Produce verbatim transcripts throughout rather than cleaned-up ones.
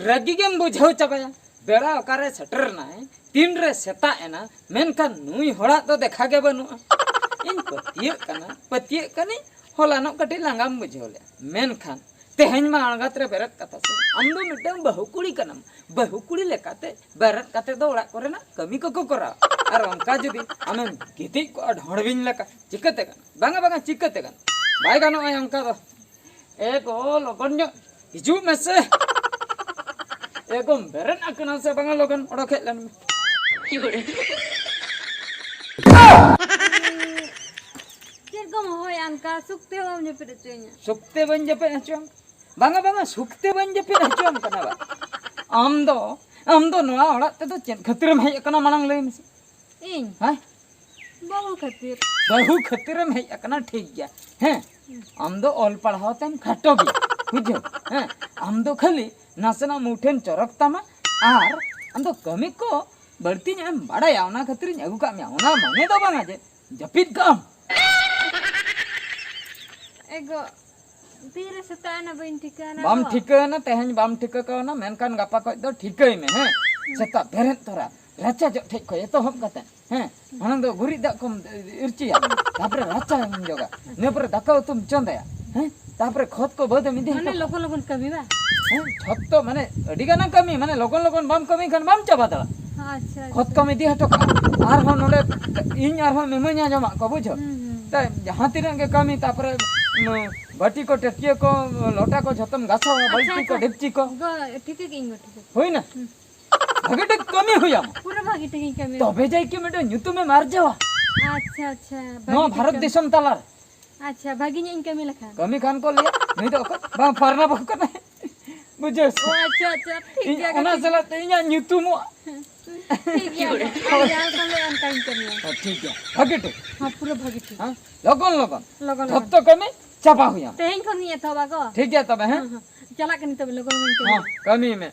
ᱨᱟᱹᱜᱤ ᱜᱮᱢ ᱵᱩᱡᱷᱟᱹᱣ ᱪᱟᱵᱟᱭᱟ᱾ ᱵᱮᱲᱟ ᱚᱠᱟᱨᱮ ᱥᱮᱴᱮᱨ ᱮᱱᱟᱭ, ᱛᱤᱱᱨᱮ ᱥᱮᱛᱟᱜ ᱮᱱᱟ, ᱢᱮᱱᱠᱷᱟᱱ ᱱᱩᱭ ᱦᱚᱲᱟᱜ ᱫᱚ ᱫᱮᱠᱷᱟ ᱜᱮ ᱵᱟᱹᱱᱩᱜᱼᱟ᱾ ᱤᱧ ᱯᱟᱹᱛᱭᱟᱹᱜ ᱠᱟᱱᱟ, ᱯᱟᱹᱛᱭᱟᱹᱜ ᱠᱟᱹᱱᱟᱹᱧ, ᱦᱚᱞᱟᱱᱚᱜ ᱠᱟᱹᱴᱤᱡ ᱞᱟᱸᱜᱟᱢ ᱵᱩᱡᱷᱟᱹᱣ ᱞᱮᱫᱼᱟ, ᱢᱮᱱᱠᱷᱟᱱ ᱛᱮᱦᱮᱧ ᱢᱟ ᱟᱬᱜᱟᱛ ᱨᱮ ᱵᱮᱨᱮᱫ ᱠᱟᱛᱷᱟ ᱥᱮ᱾ ᱟᱢ ᱫᱚ ᱢᱤᱫᱴᱟᱝ ᱵᱟᱹᱦᱩ ᱠᱩᱲᱤ ᱠᱟᱱᱟᱢ, ᱵᱟᱹᱦᱩ ᱠᱩᱲᱤ ᱞᱮᱠᱟᱛᱮ ᱵᱮᱨᱮᱫ ᱠᱟᱛᱮ ᱫᱚ ᱚᱲᱟᱜ ᱠᱚᱨᱮᱱᱟᱜ ᱠᱟᱹᱢᱤ ᱠᱚᱠᱚ ᱠᱚᱨᱟᱣᱟ᱾ ᱟᱨ ᱚᱱᱠᱟ ᱡᱩᱫᱤ ᱟᱢᱮᱢ ᱜᱤᱛᱤᱡ ᱠᱚᱜᱼᱟ ᱰᱷᱚᱸᱰᱵᱤᱧ ᱞᱮᱠᱟ, ᱪᱤᱠᱟᱹᱛᱮ ᱜᱟᱱᱚᱜᱼᱟ? ᱵᱟᱝᱟ, ᱵᱟᱝᱟ, ᱪᱤᱠᱟᱹᱛᱮ ᱜᱟᱱᱚᱜᱼᱟ? ᱵᱟᱭ ᱜᱟᱱᱚᱜᱼᱟ ᱚᱱᱠᱟ ᱫᱚ᱾ ᱮ ᱜᱚ, ᱞᱚᱜᱚᱱ ᱧᱚᱜ ᱦᱤᱡᱩᱜ ᱢᱮᱥᱮ᱾ ᱮ ᱜᱚᱢ ᱵᱮᱨᱮᱫ ᱟᱠᱟᱱᱟ ᱥᱮ ᱵᱟᱝᱟ? ᱞᱚᱜᱚᱱ ᱚᱰᱚᱠ ᱦᱮᱡ ᱞᱮᱱ ᱢᱮ᱾ ᱪᱮᱫ ᱜᱚᱢ ᱦᱚᱦᱚᱭᱟ ᱚᱱᱠᱟ? ᱥᱩᱠᱛᱮ ᱵᱟᱢ ᱡᱟᱹᱯᱤᱫ ᱦᱚᱪᱚᱭᱤᱧᱟ᱾ ᱥᱩᱠᱛᱮ ᱵᱟᱹᱧ ᱡᱟᱹᱯᱤᱫ ᱦᱚᱪᱚᱭᱟᱢ? ᱵᱟᱝᱟ, ᱵᱟᱝᱟ, ᱥᱩᱠᱛᱮ ᱵᱟᱹᱧ ᱡᱟᱹᱯᱤᱫ ᱦᱚᱪᱚᱭᱟᱢ ᱠᱟᱱᱟ ᱵᱟ᱾ ᱟᱢ ᱫᱚ, ᱟᱢ ᱫᱚ ᱱᱚᱣᱟ ᱚᱲᱟᱜ ᱛᱮᱫᱚ ᱪᱮᱫ ᱠᱷᱟᱹᱛᱤᱨᱮᱢ ᱦᱮᱡ ᱟᱠᱟᱱᱟ, ᱢᱟᱲᱟᱝ ᱞᱟᱹᱭ ᱢᱮᱥᱮ? ᱤᱧ? ᱦᱮᱸ? ᱵᱟᱹᱦᱩ ᱠᱷᱟᱹᱛᱤᱨ᱾ ᱵᱟᱹᱦᱩ ᱠᱷᱟᱹᱛᱤᱨᱮᱢ ᱦᱮᱡ ᱟᱠᱟᱱᱟ, ᱴᱷᱤᱠ ᱜᱮᱭᱟ᱾ ᱦᱮᱸ, ᱟᱢ ᱫᱚ ᱚᱞ ᱯᱟᱲᱦᱟᱣ ᱛᱮᱢ ᱠᱷᱟᱴᱚ ᱜᱮᱭᱟ, ᱵᱩᱡᱷᱟᱹᱣ? ᱦᱮᱸ, ᱟᱢ ᱫᱚ ᱠᱷᱟᱹᱞᱤ ᱱᱟᱥᱮᱱᱟᱜ ᱢᱩᱴᱷᱟᱹᱱ ᱪᱚᱨᱚᱠ ᱛᱟᱢᱟ ᱟᱨ ᱟᱢ ᱫᱚ ᱠᱟᱹᱢᱤ ᱠᱚ ᱵᱟᱹᱲᱛᱤ ᱧᱚᱜ ᱮᱢ ᱵᱟᱲᱟᱭᱟ, ᱚᱱᱟ ᱠᱷᱟᱹᱛᱤᱨᱤᱧ ᱟᱹᱜᱩ ᱠᱟᱜ ᱢᱮᱭᱟ᱾ ᱚᱱᱟ ᱢᱟᱱᱮ ᱫᱚ ᱵᱟᱝᱟ ᱡᱮ ᱡᱟᱹᱯᱤᱫ ᱠᱟᱜ ᱟᱢ᱾ ᱮᱜᱳ, ᱛᱤᱨᱮ ᱥᱮᱛᱟᱜ ᱮᱱᱟ ᱵᱟᱹᱧ ᱴᱷᱤᱠᱟᱹ ᱮᱱᱟ ᱵᱟᱢ ᱜᱚ᱾ ᱴᱷᱤᱠᱟᱹ ᱮᱱᱟ, ᱛᱮᱦᱮᱧ ᱵᱟᱢ ᱴᱷᱤᱠᱟᱹ ᱠᱟᱣᱱᱟ, ᱢᱮᱱᱠᱷᱟᱱ ᱜᱟᱯᱟ ᱠᱷᱚᱡ ᱫᱚ ᱴᱷᱤᱠᱟᱹᱭ ᱢᱮ, ᱦᱮᱸ? ᱥᱮᱛᱟᱜ ᱵᱮᱨᱮᱫ ᱛᱚᱨᱟ ᱨᱟᱪᱟ ᱡᱚᱜ ᱴᱷᱮᱡ ᱠᱷᱚᱡ ᱮᱛᱚᱦᱚᱵ ᱠᱟᱛᱮ, ᱦᱮᱸ? ᱢᱟᱲᱟᱝ ᱫᱚ ᱜᱩᱨᱤᱡ ᱫᱟᱜ ᱠᱚᱢ ᱤᱨᱪᱤᱭᱟ, ᱛᱟᱯᱚᱨᱮ ᱨᱟᱪᱟᱢ ᱡᱚᱜᱟ, ᱤᱱᱟᱹ ᱯᱚᱨᱮ ᱫᱟᱠᱟ ᱩᱛᱩᱢ ᱪᱚᱸᱫᱟᱭᱟ, ᱦᱮᱸ? ᱛᱟᱯᱚᱨᱮ ᱠᱷᱚᱛ ᱠᱚ ᱵᱟᱹᱫ ᱮᱢ ᱤᱫᱤ ᱢᱟᱱᱮ ᱦᱚᱴᱚ ᱠᱟᱜᱼᱟ᱾ ᱞᱚᱜᱚᱱ ᱞᱚᱜᱚᱱ ᱠᱟᱹᱢᱤ ᱵᱟ? ᱦᱮᱸ, ᱡᱷᱚᱛᱚ ᱢᱟᱱᱮ ᱟᱹᱰᱤ ᱜᱟᱱᱮᱢ ᱠᱟᱹᱢᱤ, ᱢᱟᱱᱮ ᱞᱚᱜᱚᱱ ᱞᱚᱜᱚᱱ ᱵᱟᱢ ᱠᱟᱹᱢᱤ ᱠᱷᱟᱱ ᱵᱟᱢ ᱪᱟᱵᱟ ᱫᱟᱲᱮᱭᱟᱜᱼᱟ᱾ ᱟᱪᱪᱷᱟ, ᱠᱷᱚᱛ ᱟᱪᱪᱷᱟ᱾ ᱠᱚᱢ ᱤᱫᱤ ᱦᱚᱴᱚ ᱠᱟᱜᱼᱟ, ᱟᱨᱦᱚᱸ ᱱᱚᱰᱮ ᱤᱧ ᱟᱨᱦᱚᱸ ᱤᱢᱟᱹᱧᱟ ᱡᱚᱢᱟᱜ ᱠᱚ, ᱵᱩᱡᱷᱟᱹᱣ? ᱦᱩᱸ, ᱦᱩᱸ᱾ ᱛᱟᱭ ᱡᱟᱦᱟᱸ ᱛᱤᱱᱟᱹᱜ ᱜᱮ ᱠᱟᱹᱢᱤ, ᱛᱟᱯᱚᱨᱮ, ᱩᱸ, ᱵᱟᱹᱴᱤ ᱠᱚ, ᱴᱟᱹᱴᱭᱟᱹ ᱠᱚ, ᱞᱚᱴᱟ ᱠᱚ ᱡᱷᱚᱛᱚᱢ ᱜᱟᱥᱟᱣᱟ, ᱟᱪᱪᱷᱟ, ᱵᱟᱹᱞᱛᱤ ᱠᱚ, ᱟᱪᱪᱷᱟ᱾ ᱰᱮᱠᱪᱤ ᱠᱚ᱾ ᱜᱚ-, ᱴᱷᱤᱠᱟᱹ ᱠᱮᱫ ᱟᱹᱧ ᱜᱚ, ᱴᱷᱤᱠᱟᱹ ᱠᱮᱫ ᱟᱹᱧ᱾ ᱦᱩᱭᱱᱟ? ᱦᱩᱸ᱾ ᱵᱷᱟᱜᱮ ᱴᱷᱤᱠ ᱠᱟᱹᱢᱤ ᱦᱩᱭᱟᱢᱟ᱾ ᱯᱩᱨᱟᱹ ᱵᱷᱟᱜᱮ ᱴᱷᱤᱠ ᱤᱧ ᱠᱟᱹᱢᱤᱭᱟ᱾ ᱛᱚᱵᱮ ᱡᱟᱭ ᱠᱤ ᱢᱤᱫᱴᱮᱱ ᱧᱩᱛᱩᱢᱮᱢ ᱟᱨᱡᱟᱣᱟ᱾ ᱟᱪᱪᱷᱟ, ᱟᱪᱪᱷᱟ, ᱵᱷᱟᱜᱮ ᱱᱚᱣᱟ ᱴᱷᱤᱠ ᱵᱷᱟᱨᱚᱛ ᱠᱟᱹᱢᱤ᱾ ᱫᱤᱥᱚᱢ ᱛᱟᱞᱟᱨᱮ᱾ ᱟᱪᱪᱷᱟ, ᱵᱷᱟᱜᱮ ᱧᱚᱜ ᱤᱧ ᱠᱟᱹᱢᱤ ᱞᱮᱠᱷᱟᱱ᱾ ᱠᱟᱹᱢᱤ ᱠᱷᱟᱱ ᱠᱚ ᱞᱟᱹᱭᱟ, "ᱱᱩᱭ ᱫᱚ ᱚᱠᱚᱭ? ᱵᱟᱝ, ᱯᱷᱟᱨᱱᱟ ᱵᱟᱹᱦᱩ ᱠᱟᱱᱟᱭ᱾" ᱵᱩᱡᱷᱟᱹᱣ ᱥᱮ? ᱚ, ᱟᱪᱪᱷᱟ, ᱟᱪᱪᱷᱟ, ᱴᱷᱤᱠ ᱤᱧ ᱜᱮᱭᱟ, ᱚᱱᱟ ᱜᱟᱛᱮ᱾ ᱥᱟᱞᱟᱜ ᱛᱮ ᱤᱧᱟᱜ ᱧᱩᱛᱩᱢᱚᱜᱼᱟ᱾ ᱴᱷᱤᱠ ᱜᱮᱭᱟ, ᱟᱢ ᱡᱟᱦᱟᱸ ᱞᱮᱠᱟᱢ ᱞᱟᱹᱭᱟ, ᱚᱱᱠᱟᱧ ᱠᱟᱹᱢᱤᱭᱟ᱾ ᱦᱮᱸ, ᱴᱷᱤᱠ ᱜᱮᱭᱟ, ᱵᱷᱟᱜᱮ ᱴᱷᱤᱠ᱾ ᱦᱮᱸ, ᱯᱩᱨᱟᱹ ᱵᱷᱟᱜᱮ ᱴᱷᱤᱠ᱾ ᱦᱮᱸ, ᱞᱚᱜᱚᱱ ᱞᱚᱜᱚᱱ᱾ ᱞᱚᱜᱚᱱ ᱞᱚᱜᱚᱱ᱾ ᱡᱷᱚᱛᱚ ᱠᱟᱹᱢᱤ ᱪᱟᱵᱟ ᱦᱩᱭᱟᱢᱟ᱾ ᱛᱮᱦᱮᱧ ᱠᱷᱚᱱ ᱜᱤᱧ ᱮᱛᱚᱦᱚᱵᱟ ᱜᱚ᱾ ᱴᱷᱤᱠ ᱜᱮᱭᱟ ᱛᱚᱵᱮ, ᱦᱮᱸ? ᱦᱮᱸ, ᱦᱮᱸ᱾ ᱪᱟᱞᱟᱜ ᱠᱟᱹᱱᱟᱹᱧ ᱛᱚᱵᱮ, ᱞᱚᱜᱚᱱ ᱜᱤᱧ ᱠᱟᱹᱢᱤᱭᱟ᱾ ᱦᱮᱸ, ᱠᱟᱹᱢᱤ ᱢᱮ᱾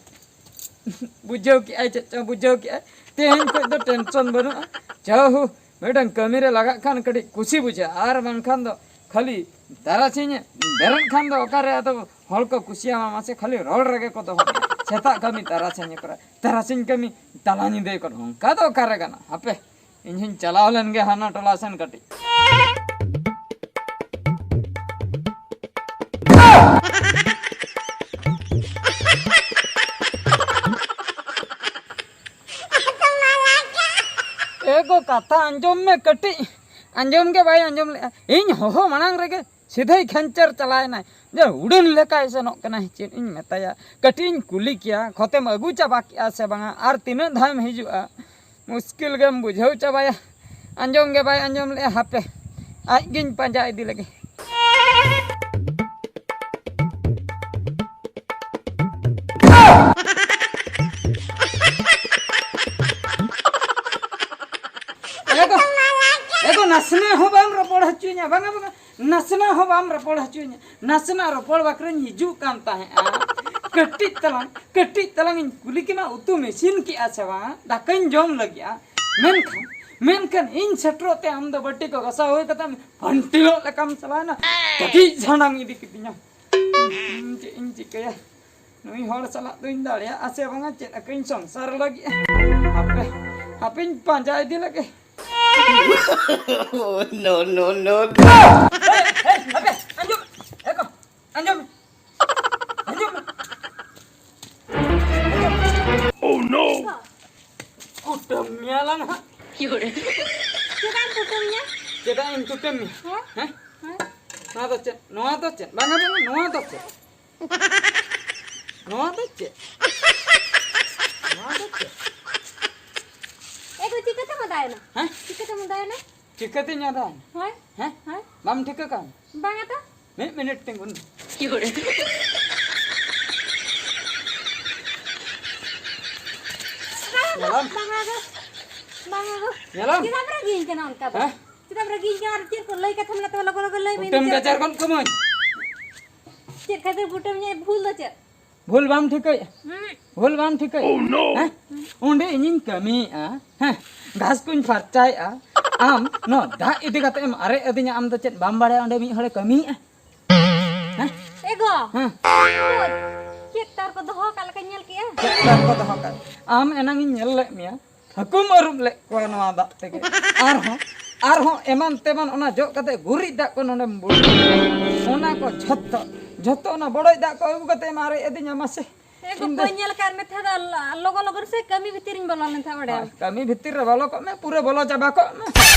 ᱵᱩᱡᱷᱟᱹᱣ ᱠᱮᱜᱼᱟᱭ, ᱪᱮᱫ ᱪᱚ ᱵᱩᱡᱷᱟᱹᱣ ᱠᱮᱜᱼᱟᱭ᱾ ᱛᱮᱦᱮᱧ ᱠᱷᱚᱡ ᱫᱚ tension ᱵᱟᱹᱱᱩᱜᱼᱟ᱾ ᱡᱟᱦᱳ, ᱢᱤᱫᱴᱟᱝ ᱠᱟᱹᱢᱤ ᱨᱮ ᱞᱟᱜᱟᱜ ᱠᱷᱟᱱ ᱠᱟᱹᱴᱤᱡ ᱠᱩᱥᱤ ᱵᱩᱡᱷᱟᱹᱜᱼᱟ, ᱟᱨ ᱵᱟᱝᱠᱷᱟᱱ ᱫᱚ ᱠᱷᱟᱹᱞᱤ ᱛᱟᱨᱟᱥᱤᱧᱮ ᱵᱮᱨᱮᱫ ᱠᱷᱟᱱ ᱫᱚ ᱚᱠᱟᱨᱮ ᱟᱫᱚ ᱦᱚᱲ ᱠᱚ ᱠᱩᱥᱤᱭᱟᱢᱟ ᱢᱟᱥᱮ? ᱠᱷᱟᱹᱞᱤ ᱨᱚᱲ ᱨᱮᱜᱮ ᱠᱚ ᱫᱚᱦᱚ ᱠᱟᱜᱼᱟ᱾ ᱥᱮᱛᱟᱜ ᱠᱟᱹᱢᱤ ᱛᱟᱨᱟᱥᱤᱧ ᱠᱚᱨᱮ, ᱛᱟᱨᱟᱥᱤᱧ ᱠᱟᱹᱢᱤ ᱛᱟᱞᱟ ᱧᱤᱫᱟᱹ ᱠᱚᱨᱮ, ᱚᱱᱠᱟ ᱫᱚ ᱚᱠᱟᱨᱮ ᱜᱟᱱᱚᱜᱼᱟ? ᱦᱟᱯᱮ, ᱤᱧ ᱦᱚᱸᱧ ᱪᱟᱞᱟᱣ ᱞᱮᱱ ᱜᱮ ᱦᱟᱱᱟ ᱴᱚᱞᱟ ᱥᱮᱱ ᱠᱟᱹᱴᱤᱡ᱾ ᱮ ᱜᱚ, ᱠᱟᱛᱷᱟ ᱟᱸᱡᱚᱢ ᱢᱮ ᱠᱟᱹᱴᱤᱡ᱾ ᱟᱸᱡᱚᱢ ᱜᱮ ᱵᱟᱭ ᱟᱸᱡᱚᱢ ᱞᱮᱜᱼᱟ᱾ ᱤᱧ ᱦᱚᱦᱚ ᱢᱟᱲᱟᱝ ᱨᱮᱜᱮ ᱥᱤᱫᱷᱟᱹᱭ ᱠᱷᱮᱧᱪᱟᱨ ᱪᱟᱞᱟᱣᱮᱱᱟᱭ᱾ ᱡᱮ ᱩᱰᱟᱹᱱ ᱞᱮᱠᱟᱭ ᱥᱮᱱᱚᱜ ᱠᱟᱱᱟᱭ, ᱪᱮᱫ ᱤᱧ ᱢᱮᱛᱟᱭᱟ? ᱠᱟᱹᱴᱤᱡ ᱤᱧ ᱠᱩᱞᱤ ᱠᱮᱭᱟ, ᱠᱷᱚᱛᱮᱢ ᱟᱹᱜᱩ ᱪᱟᱵᱟ ᱠᱮᱜᱼᱟ ᱥᱮ ᱵᱟᱝᱟ? ᱟᱨ ᱛᱤᱱᱟᱹᱜ ᱫᱷᱟᱣᱮᱢ ᱦᱤᱡᱩᱜᱼᱟ? ᱢᱩᱥᱠᱤᱞ ᱜᱮᱢ ᱵᱩᱡᱷᱟᱹᱣ ᱪᱟᱵᱟᱭᱟ᱾ ᱟᱸᱡᱚᱢ ᱜᱮ ᱵᱟᱭ ᱟᱸᱡᱚᱢ ᱞᱮᱜᱼᱟ᱾ ᱦᱟᱯᱮ, ᱟᱡ ᱜᱤᱧ ᱯᱟᱸᱡᱟ ᱤᱫᱤ ᱞᱮᱜᱮ᱾ ᱮ ᱜᱚ, ᱮ ᱜᱚ, ᱱᱟᱥᱮᱱᱟᱜ ᱦᱚᱸ ᱵᱟᱢ ᱨᱚᱯᱚᱲ ᱦᱚᱪᱚᱧᱟ, ᱵᱟᱝᱟ, ᱵᱟᱝᱟ, ᱱᱟᱥᱮᱱᱟᱜ ᱦᱚᱸ ᱵᱟᱢ ᱨᱚᱯᱚᱲ ᱦᱚᱪᱚᱧᱟ᱾ ᱱᱟᱥᱮᱱᱟᱜ ᱨᱚᱯᱚᱲ ᱵᱟᱠᱷᱨᱟᱧ ᱦᱤᱡᱩᱜ ᱠᱟᱱ ᱛᱟᱦᱮᱸᱜᱼᱟ᱾ ᱠᱟᱹᱴᱤᱡ ᱛᱟᱞᱟᱝ, ᱠᱟᱹᱴᱤᱡ ᱛᱟᱞᱟᱝ ᱤᱧ ᱠᱩᱞᱤ ᱠᱮᱢᱟ, ᱩᱛᱩᱢ ᱤᱥᱤᱱ ᱠᱮᱜᱼᱟ ᱥᱮ ᱵᱟᱝ? ᱫᱟᱠᱟᱧ ᱡᱚᱢ ᱞᱟᱹᱜᱤᱫᱼᱟ᱾ ᱢᱮᱱᱠᱷᱟᱱ, ᱢᱮᱱᱠᱷᱟᱱ ᱤᱧ ᱥᱮᱴᱮᱨᱚᱜ ᱛᱮ ᱟᱢ ᱫᱚ ᱵᱟᱹᱴᱤ ᱠᱚ ᱜᱟᱥᱟᱣ ᱦᱩᱭ ᱠᱟᱛᱮ ᱯᱷᱟᱱᱴᱤᱞᱚᱜ ᱞᱮᱠᱟᱢ ᱪᱟᱞᱟᱣᱮᱱᱟ᱾ ᱠᱟᱹᱴᱤᱡ ᱡᱷᱟᱲᱟᱝ ᱤᱫᱤ ᱠᱤᱫᱤᱧᱟ᱾ ᱪᱮᱫ ᱤᱧ ᱪᱤᱠᱟᱹᱭᱟ? ᱱᱩᱭ ᱦᱚᱲ ᱥᱟᱞᱟᱜ ᱫᱚᱧ ᱫᱟᱲᱮᱭᱟᱜᱼᱟ ᱥᱮ ᱵᱟᱝᱟ? ᱪᱮᱫ ᱟᱹᱠᱟᱹᱧ ᱥᱚᱝᱥᱟᱨ ᱞᱟᱹᱜᱤᱫ? ᱦᱟᱯᱮ, ᱦᱟᱯᱮᱧ ᱯᱟᱸᱡᱟ ᱤᱫᱤ ᱞᱮᱜᱮ᱾ No, no, no, no. ᱦᱮᱭ, ᱦᱮᱭ, ᱦᱟᱯᱮ, ᱟᱸᱡᱚᱢ, ᱮ ᱜᱚ, ᱟᱸᱡᱚᱢ, ᱟᱸᱡᱚᱢ. Oh no! ᱠᱩᱴᱟᱹᱢ ᱢᱮᱭᱟ ᱞᱟᱝ ᱦᱟᱸᱜ᱾ ᱪᱮᱫᱟᱜ ᱮᱢ ᱠᱩᱴᱟᱹᱢᱤᱧᱟ? ᱪᱮᱫᱟᱜ ᱤᱧ ᱠᱩᱴᱟᱹᱢ ᱢᱮᱭᱟ? ᱦᱮᱸ? ᱦᱮᱸ? ᱦᱮᱸ? ᱱᱚᱣᱟ ᱫᱚ ᱪᱮᱫ? ᱱᱚᱣᱟ ᱫᱚ ᱪᱮᱫ? ᱵᱟᱝᱟ, ᱵᱟᱝᱟ, ᱱᱚᱣᱟ ᱫᱚ ᱪᱮᱫ? ᱱᱚᱣᱟ ᱫᱚ ᱪᱮᱫ? ᱱᱚᱣᱟ ᱫᱚ ᱪᱮᱫ? ᱮ ᱜᱚ, ᱪᱤᱠᱟᱹᱛᱮᱢ ᱟᱫᱟᱭᱮᱱᱟ? ᱦᱮᱸ? ᱪᱤᱠᱟᱹᱛᱮᱢ ᱟᱫᱟᱭᱮᱱᱟ? ᱪᱤᱠᱟᱹᱛᱤᱧ ᱟᱫᱟᱭᱮᱱᱟ? ᱦᱳᱭ᱾ ᱦᱮᱸ? ᱦᱳᱭ᱾ ᱵᱟᱢ ᱴᱷᱤᱠᱟᱹ ᱠᱟᱣᱱᱟ? ᱵᱟᱝᱟ ᱛᱚ᱾ ᱢᱤᱫ ᱢᱤᱱᱤᱴ ᱛᱤᱸᱜᱩᱱ ᱢᱮ᱾ ᱵᱟᱝᱟ ᱜᱚ, ᱧᱮᱞᱟᱢ? ᱵᱟᱝᱟ ᱜᱚ, ᱵᱟᱝᱟ ᱜᱚ᱾ ᱧᱮᱞᱟᱢ? ᱪᱮᱫᱟᱜ ᱮᱢ ᱨᱟᱹᱜᱤᱭᱟᱹᱧ ᱠᱟᱱᱟ ᱚᱱᱠᱟ ᱫᱚ? ᱦᱮᱸ? ᱪᱮᱫᱟᱜ ᱮᱢ ᱨᱟᱹᱜᱤᱭᱟᱹᱧ ᱠᱟᱱᱟ? ᱟᱨ ᱪᱮᱫ ᱠᱚ ᱞᱟᱹᱭ ᱠᱟᱛᱷᱟ ᱢᱮᱱᱟᱜ ᱛᱟᱢᱟ? ᱞᱚᱜᱚᱱ ᱞᱚᱜᱚᱱ ᱞᱟᱹᱭ ᱢᱮ, ᱠᱩᱴᱟᱹᱢ ᱤᱧ ᱜᱟᱡᱟᱲ ᱪᱮᱫ ᱜᱚᱫ ᱠᱟᱹᱢᱟᱹᱧ᱾ ᱪᱮᱫ ᱠᱷᱟᱹᱛᱤᱨ ᱠᱩᱴᱟᱹᱢ ᱤᱧ? ᱵᱷᱩᱞ ᱫᱚ ᱪᱮᱫ? ᱵᱷᱩᱞ ᱵᱟᱢ ᱴᱷᱤᱠᱟᱹᱭᱮᱫᱼᱟ? ᱦᱩᱸ᱾ ᱵᱷᱩᱞ ᱵᱟᱢ ᱴᱷᱤᱠᱟᱹᱭᱮᱫᱼᱟ? ᱦᱮᱸ? ᱚᱸᱰᱮ ᱤᱧᱤᱧ ᱠᱟᱹᱢᱤᱭᱮᱫᱼᱟ, ᱦᱮᱸ, ᱜᱷᱟᱥ ᱠᱚᱧ ᱯᱷᱟᱨᱪᱟᱭᱮᱫᱼᱟ, ᱟᱢ ᱱᱚᱣᱟ ᱫᱟᱜ ᱤᱫᱤ ᱠᱟᱛᱮ ᱮᱢ ᱟᱨᱮᱡ ᱟᱹᱫᱤᱧᱟ, ᱟᱢ ᱫᱚ ᱪᱮᱫ ᱵᱟᱢ ᱵᱟᱲᱟᱭᱟ ᱚᱸᱰᱮ ᱢᱤᱫ ᱦᱚᱲᱮ ᱠᱟᱹᱢᱤᱭᱮᱫᱼᱟ? ᱦᱮᱸ? ᱮ ᱜᱚ! ᱦᱮᱸ᱾ ᱪᱮᱫ ᱛᱟᱨ ᱠᱚ ᱫᱚᱦᱚ ᱟᱠᱟᱫ ᱞᱮᱠᱟᱧ ᱧᱮᱞ ᱠᱮᱜᱼᱟ? ᱪᱮᱫ ᱛᱟᱨ ᱠᱚ ᱫᱚᱦᱚ ᱟᱠᱟᱫ? ᱟᱢ ᱮᱱᱟᱝ ᱤᱧ ᱧᱮᱞ ᱞᱮᱫ ᱢᱮᱭᱟ, ᱦᱟᱹᱠᱩᱢ ᱟᱹᱨᱩᱵ ᱞᱮᱫ ᱠᱚᱣᱟ ᱱᱚᱣᱟ ᱫᱟᱜ ᱛᱮᱜᱮ᱾ ᱟᱨᱦᱚᱸ, ᱟᱨᱦᱚᱸ ᱮᱢᱟᱱ ᱛᱮᱢᱟᱱ ᱚᱱᱟ ᱡᱚᱜ ᱠᱟᱛᱮ ᱜᱩᱨᱤᱡ ᱫᱟᱜ ᱠᱚ ᱱᱚᱰᱮᱢ ᱵᱩᱞ ᱠᱮᱫᱟ᱾ ᱚᱱᱟ ᱠᱚ ᱡᱷᱚᱛᱚ, ᱡᱷᱚᱛᱚ ᱚᱱᱟ ᱵᱚᱰᱚᱡ ᱫᱟᱜ ᱠᱚ ᱟᱹᱜᱩ ᱠᱟᱛᱮ ᱮᱢ ᱟᱨᱮᱡ ᱟᱹᱫᱤᱧᱟ ᱢᱟᱥᱮ᱾ ᱮ ᱜᱚ, ᱤᱧ ᱫᱚ ᱵᱟᱹᱧ ᱧᱮᱞ ᱟᱠᱟᱫ ᱢᱮ ᱛᱟᱦᱮᱸ ᱫᱚ, ᱞᱚᱜᱚᱱ ᱞᱚᱜᱚᱱ ᱥᱮ ᱠᱟᱹᱢᱤ ᱵᱷᱤᱛᱤᱨ ᱨᱤᱧ ᱵᱚᱞᱚ ᱞᱮᱱ ᱛᱟᱦᱮᱸᱫ ᱚᱸᱰᱮ᱾ ᱦᱳᱭ, ᱠᱟᱹᱢᱤ ᱵᱷᱤᱛᱤᱨ ᱨᱮ ᱵᱚᱞᱚ ᱠᱚᱜ ᱢᱮ, ᱯᱩᱨᱟᱹ ᱵᱚᱞᱚ ᱪᱟᱵᱟ ᱠᱚᱜ ᱢᱮ᱾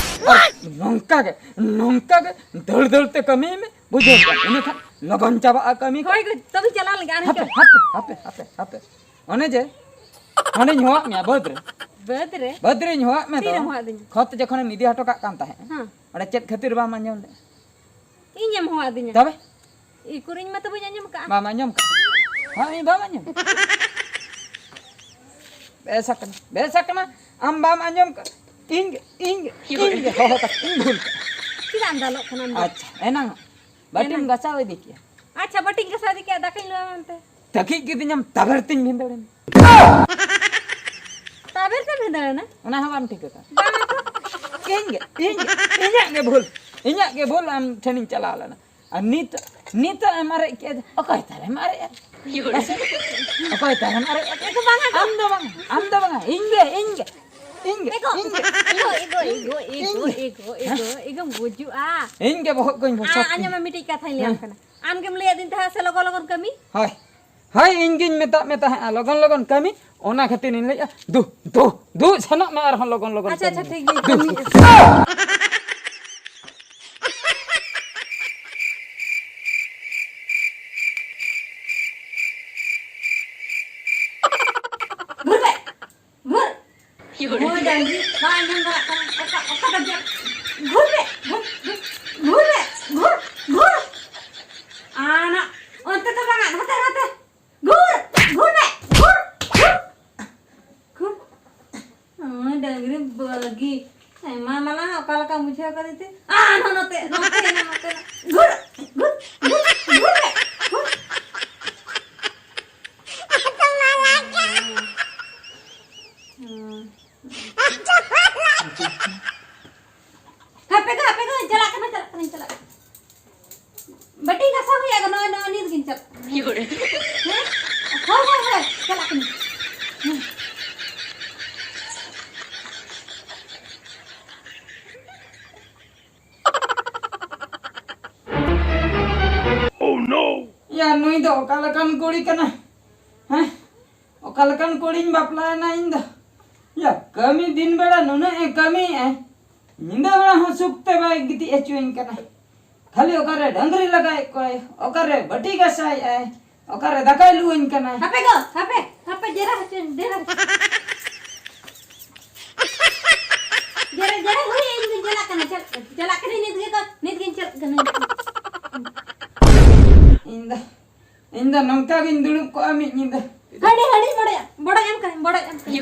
ᱟᱨ ᱱᱚᱝᱠᱟ ᱜᱮ, ᱱᱚᱝᱠᱟ ᱜᱮ ᱫᱟᱹᱲ ᱫᱟᱹᱲ ᱛᱮ ᱠᱟᱹᱢᱤᱭ ᱢᱮ, ᱵᱩᱡᱷᱟᱹᱣ ᱠᱮᱫᱟᱢ? ᱤᱱᱟᱹ ᱠᱷᱟᱱ ᱞᱚᱜᱚᱱ ᱪᱟᱵᱟᱜᱼᱟ ᱠᱟᱹᱢᱤ ᱠᱚ᱾ ᱦᱳᱭ ᱜᱚ, ᱛᱚᱵᱮ ᱪᱟᱞᱟᱣ ᱞᱮᱱ ᱜᱮ, ᱟᱨ ᱦᱟᱯᱮ, ᱦᱤᱡᱩᱜ ᱦᱟᱯᱮ, ᱦᱟᱯᱮ, ᱦᱟᱯᱮ, ᱦᱟᱯᱮ᱾ ᱚᱱᱮ ᱡᱮ ᱦᱟᱸᱰᱮᱧ ᱦᱚᱦᱚᱣᱟᱫ ᱢᱮᱭᱟ ᱵᱟᱹᱫᱽ ᱨᱮ᱾ ᱵᱟᱹᱫᱽ ᱨᱮ? ᱵᱟᱹᱫᱽ ᱨᱤᱧ ᱦᱚᱦᱚᱣᱟᱫ ᱢᱮ ᱫᱚ᱾ ᱛᱤᱨᱮᱢ ᱦᱚᱦᱚᱣᱟᱫᱤᱧᱟ? ᱠᱷᱚᱛ ᱡᱚᱠᱷᱚᱱᱮᱢ ᱤᱫᱤ ᱦᱚᱴᱚ ᱠᱟᱜ ᱠᱟᱱ ᱛᱟᱦᱮᱸᱫ᱾ ᱦᱮᱸ᱾ ᱚᱸᱰᱮ ᱪᱮᱫ ᱠᱷᱟᱹᱛᱤᱨ ᱵᱟᱢ ᱟᱸᱡᱚᱢ ᱞᱮᱫᱼᱟ? ᱤᱧᱮᱢ ᱦᱚᱦᱚᱣᱟᱫᱤᱧᱟ? ᱛᱚᱵᱮ? ᱤᱠᱩᱨ, ᱤᱧ ᱢᱟ ᱛᱚ ᱵᱟᱹᱧ ᱟᱸᱡᱚᱢ ᱠᱟᱜᱼᱟ᱾ ᱵᱟᱢ ᱟᱸᱡᱚᱢ ᱠᱟᱜᱼᱟ? ᱦᱳᱭ, ᱵᱟᱢ ᱟᱸᱡᱚᱢ ᱠᱟᱜᱼᱟ? ᱵᱮᱥ ᱟᱠᱟᱱᱟ, ᱵᱮᱥ ᱟᱠᱟᱱᱟ᱾ ᱟᱢ ᱵᱟᱢ ᱟᱸᱡᱚᱢ ᱠᱟᱜᱼᱟ᱾ ᱤᱧ ᱜᱮ, ᱤᱧ ᱜᱮ, ᱤᱧ ᱜᱮ ᱦᱚᱦᱚ ᱠᱟᱛᱮ ᱤᱧ ᱵᱷᱩᱞ ᱠᱟᱜᱼᱟ᱾ ᱪᱮᱫᱟᱜ ᱮᱢ ᱫᱟᱞᱚᱜ ᱠᱟᱱᱟ ᱟᱢ ᱫᱚ? ᱟᱪᱪᱷᱟ, ᱮᱱᱟᱝ ᱵᱟᱹᱴᱤᱢ ᱮᱱᱟᱝ᱾ ᱜᱟᱥᱟᱣ ᱤᱫᱤ ᱠᱮᱭᱟ᱾ ᱟᱪᱪᱷᱟ, ᱵᱟᱹᱴᱤᱧ ᱜᱟᱥᱟᱣ ᱤᱫᱤ ᱠᱮᱭᱟ, ᱫᱟᱠᱟᱧ ᱞᱩᱣᱟ ᱢᱮᱱᱛᱮ᱾ ᱛᱟᱹᱠᱤᱡ ᱠᱤᱫᱤᱧᱟᱢ, ᱛᱟᱵᱮᱨ ᱛᱤᱧ ᱵᱷᱤᱸᱫᱟᱹᱲᱮᱱᱟ᱾ ᱛᱟᱵᱮᱨ ᱛᱮᱢ ᱵᱷᱤᱸᱫᱟᱹᱲᱮᱱᱟ? ᱚᱱᱟ ᱦᱚᱸ ᱵᱟᱢ ᱴᱷᱤᱠᱟᱹ ᱠᱟᱜᱼᱟ᱾ ᱵᱟᱝ ᱛᱚ᱾ ᱤᱧ ᱜᱮ, ᱤᱧ ᱜᱮ, ᱤᱧᱟᱹᱜ ᱜᱮ ᱵᱷᱩᱞ, ᱤᱧᱟᱹᱜ ᱜᱮ ᱵᱷᱩᱞ, ᱟᱢ ᱴᱷᱮᱱᱤᱧ ᱪᱟᱞᱟᱣ ᱞᱮᱱᱟ᱾ ᱟᱨ ᱱᱤᱛ, ᱱᱤᱛᱚᱜ ᱮᱢ ᱟᱨᱮᱡ ᱠᱮᱫ, ᱚᱠᱚᱭ ᱛᱟᱞᱮᱢ ᱟᱨᱮᱡ ᱟᱫ? ᱚᱠᱚᱭ ᱛᱟᱞᱮᱢ ᱟᱨᱮᱡ ᱟᱫ? ᱮ ᱜᱚ, ᱵᱟᱝᱟ ᱜᱚ᱾ ᱟᱢ ᱫᱚ ᱵᱟᱝ, ᱟᱢ ᱫᱚ ᱵᱟᱝᱟ, ᱤᱧ ᱜᱮ, ᱤᱧ ᱜᱮ, ᱤᱧ ᱜᱮ, ᱮ ᱜᱚ, ᱤᱧ ᱜᱮ, ᱮ ᱜᱚ, ᱮ ᱜᱚ, ᱮ ᱜᱚ, ᱤᱧ ᱜᱮ᱾ ᱮ ᱜᱚ, ᱮ ᱜᱚ, ᱮ ᱜᱚ, ᱮ ᱜᱚᱢ ᱜᱩᱡᱩᱜᱼᱟ᱾ ᱤᱧ ᱜᱮ ᱵᱚᱦᱚᱜ ᱠᱚᱧ ᱵᱚᱥᱚᱜ ᱟ, ᱠᱟᱱᱟ᱾ ᱟᱸᱡᱚᱢ ᱢᱮ, ᱢᱤᱫᱴᱤᱡ ᱠᱟᱛᱷᱟᱧ ᱞᱟᱹᱭᱟᱢ ᱦᱮᱸ᱾ ᱠᱟᱱᱟ᱾ ᱟᱢ ᱜᱮᱢ ᱞᱟᱹᱭ ᱟᱹᱫᱤᱧ ᱛᱟᱦᱮᱸᱫ ᱥᱮ ᱞᱚᱜᱚᱱ ᱞᱚᱜᱚᱱ ᱠᱟᱹᱢᱤ? ᱦᱳᱭ, ᱦᱳᱭ, ᱤᱧ ᱜᱤᱧ ᱢᱮᱛᱟᱫ ᱢᱮ ᱛᱟᱦᱮᱸᱫᱼᱟ ᱞᱚᱜᱚᱱ ᱞᱚᱜᱚᱱ ᱠᱟᱹᱢᱤ, ᱚᱱᱟ ᱠᱷᱟᱹᱛᱤᱨ ᱤᱧ ᱞᱟᱹᱭᱮᱫᱼᱟ, ᱫᱩ, ᱫᱩ, ᱫᱩ, ᱥᱮᱱᱚᱜ ᱢᱮ ᱟᱨᱦᱚᱸ ᱞᱚᱜᱚᱱ ᱞᱚᱜᱚᱱ ᱟᱪᱪᱷᱟ, ᱠᱟᱹᱢᱤ᱾ ᱟᱪᱪᱷᱟ, ᱴᱷᱤᱠ ᱜᱮᱭᱟ, ᱫᱩ, ᱠᱟᱹᱢᱤ᱾ ᱫᱩ᱾ ᱜᱷᱩᱨ ᱢᱮ! ᱜᱷᱩᱨ! ᱱᱩᱭ ᱰᱟᱹᱝᱨᱤ ᱵᱟᱭ ᱟᱸᱡᱚᱢ ᱫᱟᱲᱮᱭᱟᱜ ᱠᱟᱱᱟ᱾ ᱚᱠᱟ, ᱚᱠᱟ ᱠᱟᱡᱟᱠ? ᱜᱷᱩᱨ ᱢᱮ! ᱜᱷᱩᱨ, ᱜᱷᱩᱨ, ᱜᱷᱩᱨ ᱢᱮ! ᱜᱷᱩᱨ! ᱜᱷᱩᱨ! ᱟᱱᱟ, ᱚᱱᱛᱮ ᱫᱚ ᱵᱟᱝᱟ, ᱱᱚᱛᱮ, ᱱᱚᱛᱮ! ᱜᱷᱩᱨ! ᱜᱷᱩᱨ ᱢᱮ! ᱜᱷᱩᱨ! ᱜᱷᱩᱨ! ᱜᱷᱩᱨ! ᱱᱩᱭ ᱰᱟᱹᱝᱨᱤ ᱵᱟᱹᱜᱤ᱾ ᱟᱭᱢᱟ ᱢᱟᱞᱟ ᱚᱠᱟ ᱞᱮᱠᱟ ᱵᱩᱡᱷᱟᱹᱣ ᱠᱟᱫᱮ ᱛᱮ᱾ ᱟᱱᱟ, ᱱᱚᱛᱮ, ᱱᱚᱛᱮ, ᱱᱚᱛᱮ! ᱜᱷᱩᱨ! ᱜᱷᱩᱨ! ᱜᱷᱩᱨ! ᱜᱷᱩᱨ ᱢᱮ! ᱜᱷᱩᱨ! ᱭᱟ, ᱱᱩᱭ ᱫᱚ ᱚᱠᱟ ᱞᱮᱠᱟᱱ ᱠᱩᱲᱤ ᱠᱟᱱᱟᱭ? ᱦᱮᱸ? ᱚᱠᱟ ᱞᱮᱠᱟᱱ ᱠᱩᱲᱤᱧ ᱵᱟᱯᱞᱟᱭᱮᱱᱟ ᱤᱧ ᱫᱚ? ᱭᱟ, ᱠᱟᱹᱢᱤ ᱫᱤᱱ ᱵᱮᱲᱟ ᱱᱩᱱᱟᱹᱜ ᱮ ᱠᱟᱹᱢᱤᱭᱮᱫᱼᱟᱭ, ᱧᱤᱫᱟᱹ ᱵᱮᱲᱟ ᱦᱚᱸ ᱥᱩᱠ ᱛᱮ ᱵᱟᱭ ᱜᱤᱛᱤᱡ ᱦᱚᱪᱚᱧ ᱠᱟᱱᱟ᱾ ᱠᱷᱟᱹᱞᱤ ᱚᱠᱟᱨᱮ ᱰᱟᱹᱝᱨᱤ ᱞᱟᱜᱟᱭᱮᱫ ᱠᱚᱣᱟᱭ, ᱚᱠᱟᱨᱮ ᱵᱟᱹᱴᱤ ᱜᱟᱥᱟᱭᱮᱫᱼᱟᱭ, ᱚᱠᱟᱨᱮ ᱫᱟᱠᱟᱭ ᱞᱩᱣᱟᱹᱧ ᱠᱟᱱᱟᱭ᱾ ᱦᱟᱯᱮ ᱜᱚ, ᱦᱟᱯᱮ, ᱦᱟᱯᱮ, ᱡᱮᱨᱟ ᱦᱚᱪᱚᱧ, ᱡᱮᱨᱟ ᱦᱚᱪᱚᱧ᱾ ᱡᱮᱨᱟ, ᱡᱮᱨᱟ ᱦᱩᱭ, ᱤᱧ ᱫᱩᱧ ᱪᱟᱞᱟᱜ ᱠᱟᱱᱟ, ᱪᱟᱞᱟᱜ, ᱪᱟᱞᱟᱜ ᱠᱟᱹᱱᱟᱹᱧ ᱱᱤᱛ ᱜᱮ ᱜᱚ, ᱱᱤᱛ ᱜᱤᱧ ᱪᱟᱞᱟᱜ ᱠᱟᱱᱟ᱾ ᱤᱧ ᱫᱚ, ᱤᱧ ᱫᱚ ᱱᱚᱝᱠᱟ ᱜᱤᱧ ᱫᱩᱲᱩᱵ ᱠᱚᱜᱼᱟ ᱢᱤᱫ ᱧᱤᱫᱟᱹ᱾ ᱦᱟᱹᱰᱤ, ᱦᱟᱹᱰᱤ, ᱵᱚᱲᱚᱭᱟ, ᱵᱚᱲᱚᱭ ᱮᱢ ᱠᱟᱹᱱᱟᱹᱧ, ᱵᱚᱲᱚᱭ ᱮᱢ ᱠᱟᱹᱱᱟᱹᱧ᱾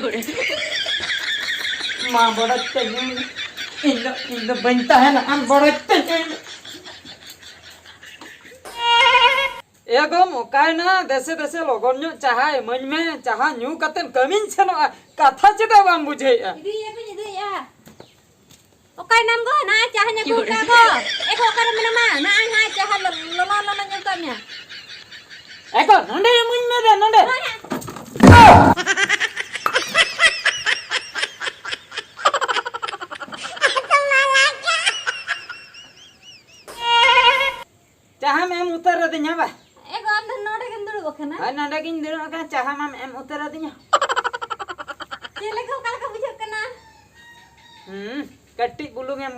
ᱢᱟ ᱵᱚᱲᱚᱭ ᱛᱮ ᱧᱩᱭ ᱢᱮ᱾ ᱤᱧ ᱫᱚ, ᱤᱧ ᱫᱚ ᱵᱟᱹᱧ ᱛᱟᱦᱮᱱᱟ, ᱟᱢ ᱵᱚᱲᱚᱭ ᱛᱮ ᱧᱩᱭ ᱢᱮ᱾ ᱮ ᱜᱚᱢ, ᱚᱠᱟᱭᱱᱟ? ᱫᱮᱥᱮ ᱫᱮᱥᱮ ᱞᱚᱜᱚᱱ ᱧᱚᱜ ᱪᱟᱦᱟ ᱮᱢᱟᱹᱧ ᱢᱮ, ᱪᱟᱦᱟ ᱧᱩ ᱠᱟᱛᱮᱫ ᱠᱟᱹᱢᱤᱧ ᱥᱮᱱᱚᱜᱼᱟ, ᱠᱟᱛᱷᱟ ᱪᱮᱫᱟᱜ ᱵᱟᱢ ᱵᱩᱡᱷᱟᱹᱣᱮᱫᱼᱟ? ᱤᱫᱤᱭᱮᱫᱼᱟ ᱠᱚᱧ ᱤᱫᱤᱭᱮᱫᱼᱟ᱾ ᱚᱠᱟᱭᱱᱟᱢ ᱜᱚ? ᱱᱟ ᱪᱟᱦᱟᱧ ᱟᱹᱜᱩ ᱠᱟᱜ ᱜᱚ᱾ ᱮ ᱜᱚ, ᱚᱠᱟᱨᱮ ᱢᱮᱱᱟᱢᱟ? ᱱᱟ ᱱᱟ ᱪᱟᱦᱟ ᱞᱚ-, ᱞᱚᱞᱚ ᱞᱚᱞᱚᱧ ᱟᱹᱜᱩ ᱠᱟᱜ ᱢᱮᱭᱟ᱾ ᱮ ᱜᱚ, ᱱᱚᱸᱰᱮ ᱮᱢᱟᱹᱧ ᱢᱮ ᱨᱮ, ᱱᱚᱸᱰᱮ᱾ ᱦᱳᱭ ᱦᱟᱸᱜ᱾ ᱪᱟᱦᱟᱢ ᱮᱢ ᱩᱛᱟᱹᱨ ᱟᱹᱫᱤᱧᱟ ᱵᱟ? ᱮ ᱜᱚ, ᱟᱢ ᱫᱚ ᱱᱚᱰᱮ ᱜᱮᱢ ᱫᱩᱲᱩᱵ ᱟᱠᱟᱱᱟ? ᱦᱳᱭ, ᱱᱚᱰᱮ ᱜᱤᱧ ᱫᱩᱲᱩᱵ ᱟᱠᱟᱱᱟ, ᱪᱟᱦᱟ ᱢᱟᱢ ᱮᱢ ᱩᱛᱟᱹᱨ ᱟᱹᱫᱤᱧᱟ᱾ ᱪᱮᱫ ᱞᱮᱠᱟ, ᱚᱠᱟ ᱞᱮᱠᱟ ᱵᱩᱡᱷᱟᱹᱜ ᱠᱟᱱᱟ? ᱦᱩᱸ, ᱠᱟᱹᱴᱤᱡ ᱵᱩᱞᱩᱝ ᱮᱢ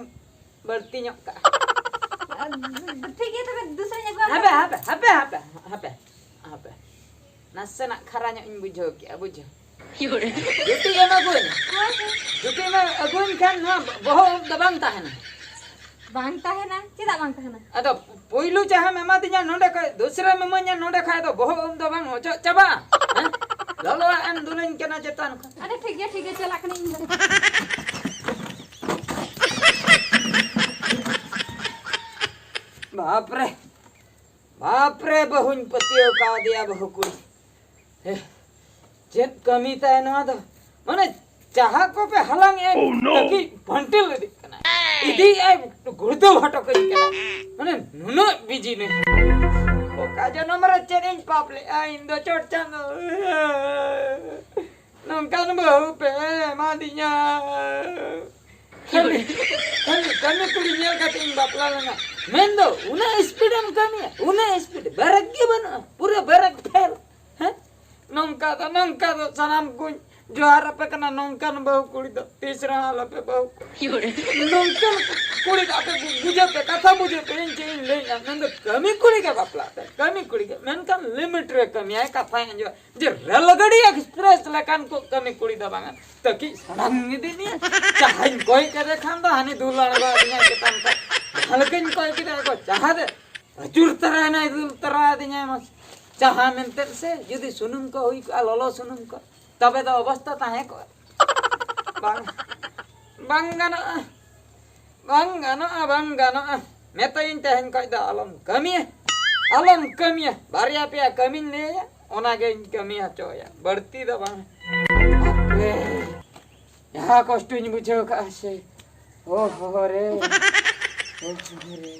ᱵᱟᱹᱲᱛᱤ ᱧᱚᱜ ᱠᱟᱜᱼᱟ᱾ ᱴᱷᱤᱠ ᱜᱮᱭᱟ, ᱛᱚᱵᱮ ᱫᱩᱥᱨᱟᱧ ᱟᱹᱜᱩ ᱟᱢᱟ᱾ ᱦᱟᱯᱮ, ᱦᱟᱯᱮ, ᱦᱟᱯᱮ, ᱦᱟᱯᱮ, ᱦᱟᱯᱮ, ᱦᱟᱯᱮ᱾ ᱱᱟᱥᱮᱱᱟᱜ ᱠᱷᱟᱨᱟ ᱧᱚᱜ ᱤᱧ ᱵᱩᱡᱷᱟᱹᱣ ᱠᱮᱜᱼᱟ, ᱵᱩᱡᱷᱟᱹᱣ᱾ ᱡᱩᱴᱤ ᱮᱢ ᱟᱹᱜᱩᱣᱟᱹᱧᱟ᱾ ᱦᱳᱭ, ᱦᱳᱭ᱾ ᱡᱩᱴᱤ ᱮᱢ ᱟᱹᱜᱩᱣᱟᱹᱧ ᱠᱷᱟᱱ ᱱᱚᱣᱟ ᱵᱚᱦᱚᱜ ᱩᱵ ᱫᱚ ᱵᱟᱝ ᱛᱟᱦᱮᱱᱟ᱾ ᱵᱟᱝ ᱛᱟᱦᱮᱱᱟ? ᱪᱮᱫᱟᱜ ᱵᱟᱝ ᱛᱟᱦᱮᱱᱟ? ᱟᱫᱚ ᱯᱩᱭᱞᱩ ᱡᱟᱦᱟᱸᱢ ᱮᱢᱟᱫᱤᱧᱟ ᱱᱚᱰᱮ ᱠᱷᱚᱡ, ᱫᱩᱥᱨᱟᱢ ᱮᱢᱟᱹᱧᱟ ᱱᱚᱰᱮ ᱠᱷᱚᱡ, ᱟᱫᱚ ᱵᱚᱦᱚᱜ ᱩᱵ ᱫᱚ ᱵᱟᱝ ᱚᱪᱚᱜ ᱪᱟᱵᱟᱜᱼᱟ? ᱦᱮᱸ? ᱞᱚᱞᱚᱣᱟᱜ ᱮᱢ ᱫᱩᱞᱟᱹᱧ ᱠᱟᱱᱟ ᱪᱮᱛᱟᱱ ᱠᱷᱚᱱ᱾ ᱟᱫᱚ ᱴᱷᱤᱠ ᱜᱮᱭᱟ, ᱴᱷᱤᱠ ᱜᱮᱭᱟ, ᱪᱟᱞᱟᱜ ᱠᱟᱹᱱᱟᱹᱧ ᱤᱧ ᱫᱚ᱾ ᱵᱟᱯ ᱨᱮ, ᱵᱟᱯ ᱨᱮ, ᱵᱟᱹᱦᱩᱧ ᱯᱟᱹᱛᱭᱟᱹᱣ ᱠᱟᱣᱫᱮᱭᱟ, ᱵᱟᱹᱦᱩ ᱠᱩᱲᱤ᱾ ᱦᱮ, ᱪᱮᱫ ᱠᱟᱹᱢᱤ ᱛᱟᱭ ᱱᱚᱣᱟ ᱫᱚ? ᱢᱟᱱᱮ, ᱡᱟᱦᱟᱸ ᱠᱚᱯᱮ ᱦᱟᱞᱟᱝ ᱮᱫ, ᱛᱟᱹᱠᱤᱡ ᱵᱷᱟᱱᱴᱤᱞ ᱤᱫᱤᱜ ᱠᱟᱱᱟ, ᱤᱫᱤᱭᱮᱫ ᱟᱭ, ᱜᱩᱲᱫᱟᱹᱣ ᱦᱚᱴᱚ ᱠᱟᱹᱧ ᱠᱟᱱᱟ᱾ ᱢᱟᱱᱮ, ᱱᱩᱱᱟᱹᱜ ᱵᱤᱡᱤ ᱱᱮᱥ᱾ ᱚᱠᱟ ᱡᱚᱱᱚᱢ ᱨᱮ ᱪᱮᱫ ᱤᱧ ᱯᱟᱯ ᱞᱮᱫᱼᱟ ᱤᱧ ᱫᱚ, ᱪᱚᱴ ᱪᱟᱸᱫᱚ? ᱱᱚᱝᱠᱟᱱ ᱵᱟᱹᱦᱩ ᱯᱮ ᱮᱢᱟᱫᱤᱧᱟ᱾ ᱠᱷᱟᱹᱞᱤ, ᱠᱷᱟᱹᱞᱤ ᱠᱟᱹᱢᱤ ᱠᱩᱲᱤ ᱧᱮᱞ ᱠᱟᱛᱮ ᱤᱧ ᱵᱟᱯᱞᱟ ᱞᱮᱱᱟ᱾ ᱢᱮᱱᱫᱚ ᱩᱱᱟᱹᱜ ᱥᱯᱤᱰ ᱮᱢ ᱠᱟᱹᱢᱤᱭᱟ, ᱩᱱᱟᱹᱜ ᱥᱯᱤᱰ, ᱵᱟᱨᱟᱠ ᱜᱮ ᱱᱚᱝᱠᱟ ᱫᱚ ᱥᱟᱱᱟᱢ ᱠᱚᱧ ᱡᱚᱦᱟᱨ ᱟᱯᱮ ᱠᱟᱱᱟ, ᱱᱚᱝᱠᱟᱱ ᱵᱟᱹᱦᱩ ᱠᱩᱲᱤ ᱫᱚ ᱛᱤᱥ ᱨᱮᱦᱚᱸ ᱟᱞᱚᱯᱮ ᱵᱟᱹᱦᱩ᱾ ᱱᱚᱝᱠᱟᱱ ᱠᱩᱲᱤ ᱫᱚ ᱟᱯᱮ ᱵᱩ-, ᱵᱩᱡᱷᱟᱹᱣ ᱯᱮ, ᱠᱟᱛᱷᱟ ᱵᱩᱡᱷᱟᱹᱣ ᱯᱮ, ᱤᱧ ᱪᱮᱫ ᱤᱧ ᱞᱟᱹᱭᱮᱫᱼᱟ᱾ ᱢᱮᱱᱫᱚ ᱠᱟᱹᱢᱤ ᱠᱩᱲᱤ ᱜᱮ ᱵᱟᱯᱞᱟᱜ ᱯᱮ, ᱠᱟᱹᱢᱤ ᱠᱩᱲᱤ ᱜᱮ, ᱢᱮᱱᱠᱷᱟᱱ ᱞᱤᱢᱤᱴ ᱨᱮ ᱠᱟᱹᱢᱤᱭᱟᱭ, ᱠᱟᱛᱷᱟᱭ ᱟᱸᱡᱚᱢᱟ᱾ ᱡᱮ ᱨᱮᱞ ᱜᱟᱹᱰᱤ ᱮᱠᱥᱯᱨᱮᱥ ᱞᱮᱠᱟᱱ ᱠᱚ ᱠᱟᱹᱢᱤ ᱠᱩᱲᱤ ᱫᱚ ᱵᱟᱝᱟ, ᱛᱟᱹᱠᱤᱡ ᱥᱟᱲᱟᱝ ᱤᱫᱤ ᱢᱮᱭᱟ᱾ ᱪᱟᱦᱟᱧ ᱠᱚᱭ ᱠᱮᱫᱮ ᱠᱷᱟᱱ ᱫᱚ ᱦᱟᱹᱱᱤ ᱫᱩᱞ ᱟᱬᱜᱚ ᱟᱹᱫᱤᱧᱟᱭ ᱪᱮᱛᱟᱱ ᱠᱷᱚᱱ᱾ ᱡᱟᱦᱟᱸ ᱞᱮᱠᱟᱧ ᱠᱚᱭ ᱠᱮᱫᱮ ᱠᱚ ᱪᱟᱦᱟ ᱫᱮ ᱟᱹᱪᱩᱨ ᱛᱟᱨᱟᱭᱮᱱᱟᱭ, ᱫᱩᱞ ᱛᱟᱨᱟ ᱟᱹᱫᱤᱧᱟᱭ᱾ ᱢᱟ ᱪᱟᱦᱟ ᱢᱮᱱᱛᱮᱫ ᱥᱮ ᱡᱩᱫᱤ ᱥᱩᱱᱩᱢ ᱠᱚ ᱦᱩᱭ ᱠᱚᱜᱼᱟ, ᱞᱚᱞᱚ ᱥᱩᱱᱩᱢ ᱠᱚ, ᱛᱚᱵᱮ ᱫᱚ ᱚᱵᱚᱥᱛᱟ ᱛᱟᱦᱮᱸ ᱠᱚᱜᱼᱟ? ᱵᱟᱝ, ᱵᱟᱝ ᱜᱟᱱᱚᱜᱼᱟ, ᱵᱟᱝ ᱜᱟᱱᱚᱜᱼᱟ, ᱵᱟᱝ ᱜᱟᱱᱚᱜᱼᱟ᱾ ᱢᱮᱛᱟᱭᱟᱹᱧ ᱛᱮᱦᱮᱧ ᱠᱷᱚᱡ ᱫᱚ ᱟᱞᱚᱢ ᱠᱟᱹᱢᱤᱭᱟ, ᱟᱞᱚᱢ ᱠᱟᱹᱢᱤᱭᱟ᱾ ᱵᱟᱨᱭᱟ ᱯᱮᱭᱟ ᱠᱟᱹᱢᱤᱧ ᱞᱟᱹᱭᱟᱭᱟ, ᱚᱱᱟᱜᱮᱧ ᱠᱟᱹᱢᱤ ᱦᱚᱪᱚᱭᱟ, ᱵᱟᱹᱲᱛᱤ ᱫᱚ ᱵᱟᱝ᱾ ᱦᱟᱯᱮ, ᱡᱟᱦᱟᱸ ᱠᱚᱥᱴᱚᱧ ᱵᱩᱡᱷᱟᱹᱣ ᱠᱟᱜᱼᱟ ᱥᱮ, ᱳ ᱦᱚᱦᱚ ᱨᱮ, ᱳ ᱦᱚᱦᱚ ᱨᱮ᱾